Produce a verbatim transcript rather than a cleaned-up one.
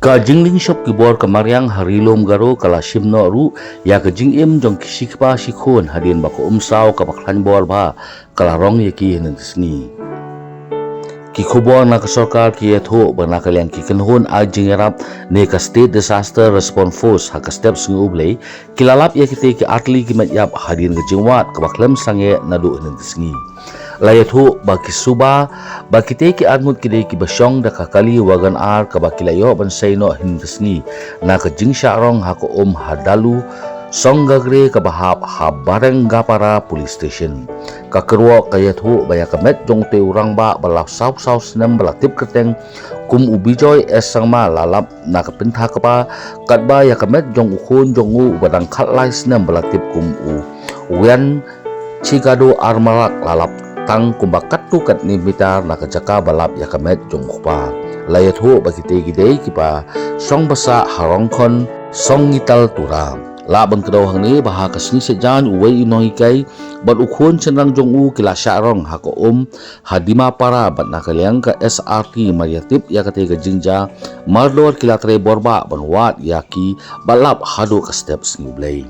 Ka jinglynshop ki bor ka mariang ha Ri-lum Garo ka la shim noh ruh ïa ka jingim jong ki shikpa shikhun hadien ba ka umsaw kaba khlaiñ bor bha ka la rong ïa ki hynnin ka sngi. Ki khubor na ka sorkar ki ïathuh ba na ka liang ki kynhun ai jingïarap ne ka State Disaster Response Force ha ka step sngi U Blei ki la lap ïa kitei ki artylli ki met ïap hadien ka jingwad kaba khlem sangeh naduh hynnin ka sngi. La ïathuh ba ki suba ba kitei ki arngut ki dei kiba shong da ka kali WagonR kaba ki la ïoh ban sei noh hynnin ka sngi na ka jingshah rong ha ka um ha Dalu Songagre kaba hap ha Barengapara Police Station. Ka kyrwoh ka ïathuh ba ïa ka met jong utei u rangbah ba la saw saw snem ba la tip kyrteng kum u Bijoy S Sangma la lap na ka pynthakpa, katba ïa ka met jong u khun jong u uba dang khatlai snem ba la tip kum u Wian Chigado Armalak la lap tang kumba katto katne mitar na ka jaka ba lap ïa ka met jong u kpa. La ïathuh ba kitei ki dei kiba shong basa ha Rongkhon Songital Tura. Lah ban kdew hangne ba ha ka sngi Saitjaiñ uwei u nonghikai bad u khun shynrang jong u ki la shah rong ha ka um ha Dimapara bad na ka liang ka S R T mar ïa tip ïa katei ka jingjia mardor ki la trei bor bha ban wad ïa ki bad lap haduh ka step sngi U Blei.